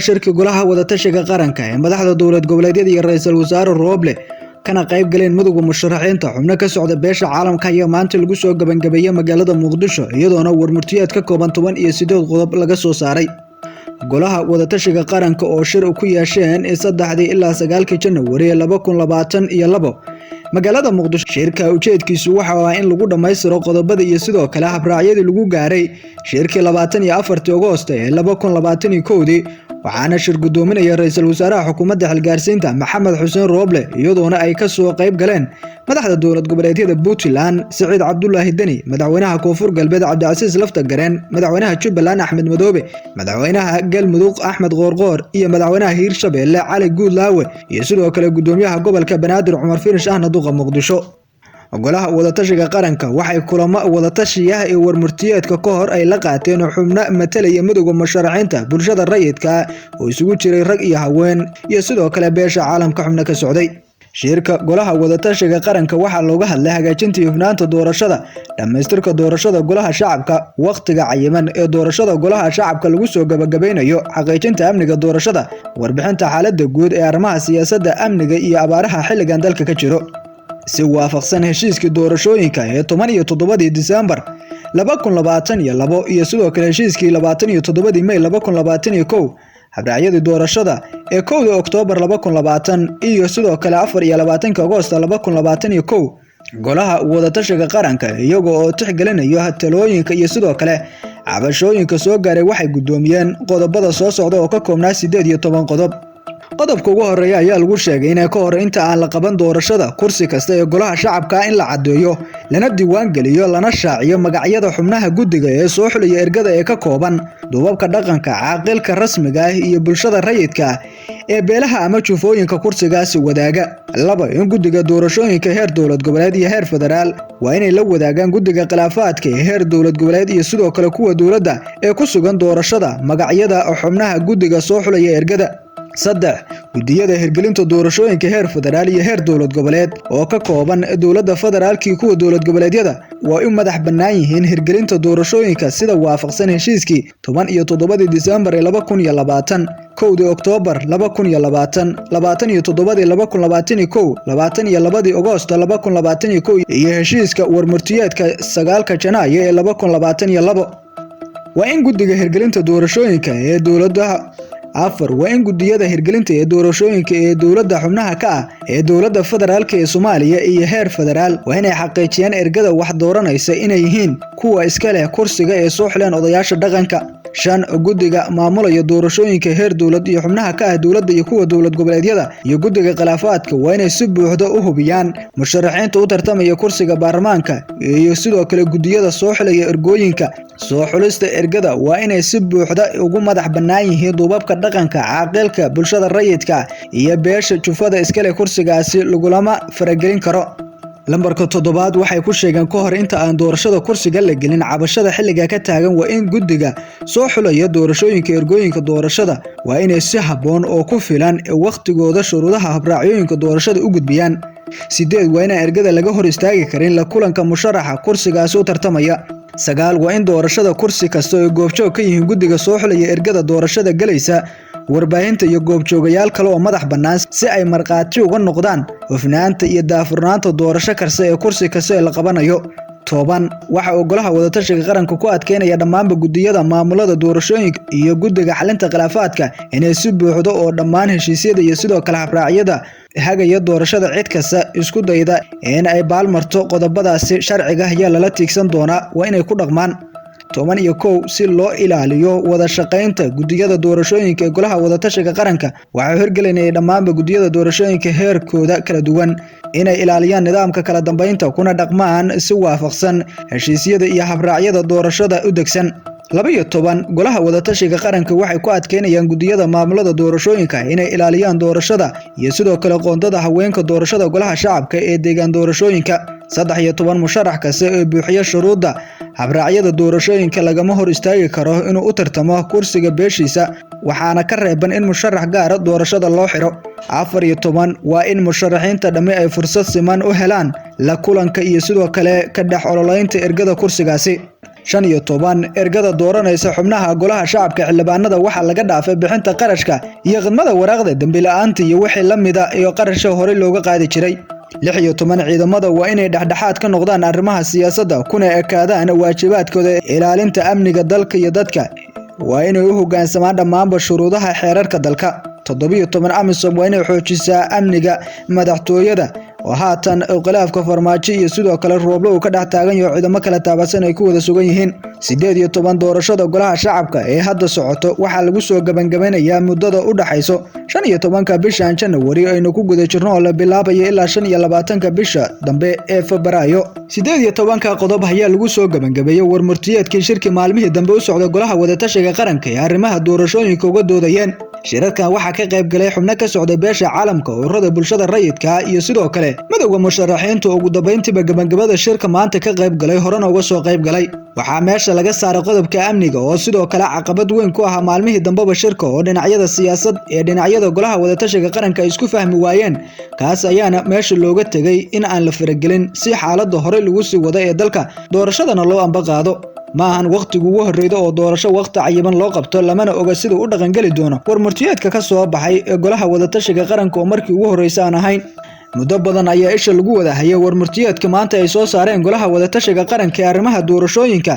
Shirki golaha wadatashiga qaranka ee madaxda dowlad goboleedyada iyo ra'iisul wasaare Roble kana qayb galeen midowga musharaxiinta xubno ka socda beesha caalamka ayaa maanta lagu soo gabagabeeyay magaalada Muqdisho, iyadoona warmurtiyeed ka kooban 18 qodob laga soo saaray. Golaha wadatashiga qaranka oo shir ku yeesheen 3 ilaa 9 January 2022 magaalada Muqdisho. Shirka ujeedkiisu waxa uu ahaa in lagu dhammaystiro qodobada iyo sidoo kale habraacyadii lagu gaaray shirkii 24 Agoosto ee 2021, waxaana shir gudoominaya ra'iisul wasaaraha xukuumadda xilgaarsiinta Maxamed Xuseen Roble, iyadoona ay ka soo qayb galeen madaxda dowlad goboleedyada Puntland Siciid Cabdullaahi Deni, madaxweynaha Koonfur Galbeed Cabdicasiis Laftagareen, madaxweynaha Jubbaland Axmed Madoobe, madaxweynaha Galmudug Axmed Qoorqoor iyo madaxweynaha Hiirshabelle Cali Guudlaawe, iyo sidoo kale gudoomiyaha gobolka Banaadir Cumar Finish ahna duqa Muqdisho. Golaha wadatashiga qaranka waxay kulamo wadatashiyaha ee warmurtiyeedka ka hor ay la qaateen xubno matalaya midowga musharaxiinta, bulshada rayidka oo isugu jiray rag iyo haween, iyo sidoo kale beesha caalamka xubno ka socday. Shirka golaha wadatashiga qaranka waxaa looga hadlay hagaajinta hufnaanta doorashada, dhamaystirka doorashada golaha shacabka, waqtiga cayiman ee doorashada golaha shacabka lagu soo gabagabeynayo, xaqiijinta amniga doorashada, warbixinta xaaladda guud ee arrimaha siyaasadda, amniga iyo abaaraha xilligan dalka ka jiro. Si waafaqsan heshiiskii doorashooyinka ee 17 Diseembar 2022 iyo sidoo kale heshiiskii 27 May 2021, habraacyadii doorashada ee 1 Oktoobar 2020 iyo sidoo kale 24 Agoosto 2021, golaha wadatashiga qaranka iyaga oo tixgelinaya talooyinka iyo sidoo kale cabashooyinka soo gaaray waxay gudoomiyeen qodobada soo socda oo ka koobnaa 18 qodob. Qodobka ugu horeeya ayaa lagu sheegay in ka hor inta aan la qaban doorashada kursi kasta ee golaha shacabka in la caddeeyo, lana diiwaan geliyo, lana shaaciyo magacyada xubnaha guddiga ee soo xulaya ergada ee ka kooban duubabka dhaqanka, caaqilka rasmiga ah iyo bulshada rayidka ah ee beelaha ama jufooyinka kursigaasi wadaaga. 2, in guddiga doorashooyinka heer dowlad goboleed iyo heer federaal waa inay la wadaagaan guddiga khilaafaadka ee heer dowlad goboleed iyo sidoo kale kuwa dowladda ee ku sugan doorashada magacyada xubnaha guddiga soo xulaya ergada. 3, guddiyada hirgelinta doorashooyinka heer federaal iyo heer dowlad goboleed oo ka kooban dowladda federaalka iyo kuwa dowlad goboleedyada waa u madax bannaan yihiin hirgelinta doorashooyinka sida waafaqsan heshiiskii 17 Diseembar 2020, 1 Oktoobar 2020, 27 2021, 22 Agoosto 2021 iyo heshiiska warmurtiyeedka 9 Janaayo ee 2022. Waa in guddiga hirgelinta doorashooyinka ee dowladda. 4, waa in guddiyada hirgelinta ee doorashooyinka ee dowladda xubnaha ka ah ee dowladda federaalka ee Soomaaliya iyo heer federaal waa inay xaqiijiyaan ergada wax dooranaysa inay yihiin kuwa iska leh kursiga ee soo xuleen odayaasha dhaqanka. 5, guddiga maamulaya doorashooyinka heer dowlad iyo xubnaha ka ah dowladda iyo kuwa dowlad goboleedyada iyo guddiga khilaafaadka waa inay si buuxda u hubiyaan musharaxiinta u tartamaya kursiga baarlamaanka iyo sidoo kale guddiyada soo xulaya ergooyinka. Soo xulista ergada waa inay si buuxda ugu madax bannaan yihiin duubabka dhaqanka, caaqilka, bulshada rayidka iyo beesha jufada iskale kursigaasi, lagulama faragelin karo. Lambarka 7 waxay ku sheegeen ka hor inta aan doorashada kursiga la gelin cabashada xilliga ka taagan waa in guddiga soo xulaya doorashooyinka ergooyinka doorashada waa inay si habboon oo ku filan waqtigooda shuruudaha habraacyooyinka doorashada u gudbiyaan. 8, waa inaan ergada laga hor istaagi karin la kulanka musharaxa kursigaasi u tartamaya. 9, waa in doorashada kursi kasta oo goobjoog ka yihiin guddiga soo xulaya ergada doorashada galaysa, warbaahinta iyo goobjoogayaal kale oo madax bannaan si ay markhaati uga noqdaan hufnaanta iyo daahfurnaanta doorasho kasta ee kursi kasta ee la qabanayo. 10, waxa uu golaha wadatashiga qaranka ku adkeynaya dhammaanba guddiyada maamulada doorashooyinka iyo guddiga xalinta khilaafaadka inay si buuxdo oo dhammaan heshiisyada iyo sidoo kale habraacyada hagaya doorashada. Cid kasta isku dayda in ay baalmarto qodobadaasi sharciga ayaa lala tiigsan doonaa, waa inay ku dhaqmaan. 11, si loo ilaaliyo wada shaqaynta guddiyada doorashooyinka ee golaha wadatashiga qaranka waxay horgelinayay dhammaanba guddiyada doorashooyinka heerkooda kala duwan inay ilaaliyaan nidaamka kala dambeynta kuna dhaqmaan si waafaqsan heshiisyada iyo habraacyada doorashada u degsan. 12, golaha wadatashiga qaranka waxay ku adkeynayaan guddiyada maamulada doorashooyinka inay ilaaliyaan doorashada iyo sidoo kale qoondada haweenka doorashada golaha shacabka ee deegaan doorashooyinka. 13, musharax kasta ee buuxiya shuruudda habraacyada doorashooyinka lagama hor istaagi karo inuu u tartamo kursiga beeshiisa, waxaana ka reeban in musharax gaara doorashada loo xiro. 14, waa in musharaxiinta dhammi ay fursad siman u helaan la kulanka iyo sidoo kale ka dhex ololeynta ergada kursigaasi. 15 ergada dooranaysa xubnaha golaha shacabka xildhibaanada waxaa laga dhaafay bixinta qarashka iyo khidmada waraaqda dembi la'aanta iyo wixii la mida iyo qarashka horey looga qaadi jiray. 16 ciidamada waa inay dhexdhexaad ka noqdaan arrimaha siyaasadda kuna ekaadaan waajibaadkooda ilaalinta amniga dalka iyo dadka. Waa inay u hoggaansamaan dhammaanba shuruudaha xeerarka dalka. 17 AMISOM waa inay xoojisaa amniga madaxtooyada oo haatan khilaafka Farmaajo iyo sidoo kale Rooble uu ka dhex taagan yahay ciidamo kala taabacsan ay ku wada sugan yihiin. 18 doorashada golaha shacabka ee hadda socoto waxaa lagu soo gabagabeynayaa muddada u dhaxayso 15-ka bishan January aynu ku guda jirno oo la bilaabayo ilaa 25-ka bisha dambe ee Febraayo. 18-ka qodob ayaa lagu soo gabagabeeyay warmurtiyeedkii shirki maalmihii dambe u socday golaha wadatashiga qaranka ee arrimaha doorashooyinka uga doodayeen. Shirarkan waxaa ka qayb galay xubno ka socday beesha caalamka, ururada bulshada rayidka iyo sidoo kale madowga musharaxiinta. Ugu dambeyntiiba gabagabada shirka maanta ka qayb galay horena uga soo qayb galay. Waxaa meesha laga saaray qodobka amniga oo sidoo kale caqabad weyn ku ahaa maalmihii dambeba shirka oo dhinacyada siyaasad ee dhinacyada golaha wadatashiga qaranka ay isku fahmi waayeen. Kaas ayaana meesha looga tegay in aan la faragelin si xaaladda horey lagu sii wado ee dalka doorashadana loo amba qaado. Ma ahan waqtigu ugu horreeyay oo doorasho waqti cayiman loo qabto, lamana oga sida uu u dhaqangeli doono warmurtiyeedka ka soo baxay ee golaha wadatashiga qaranka oo markii ugu horreysay aan ahayn. Muddo badan ayaa isha lagu wada hayay warmurtiyeedka maanta ay soo saareen golaha wadatashiga qaranka ee arrimaha doorashooyinka.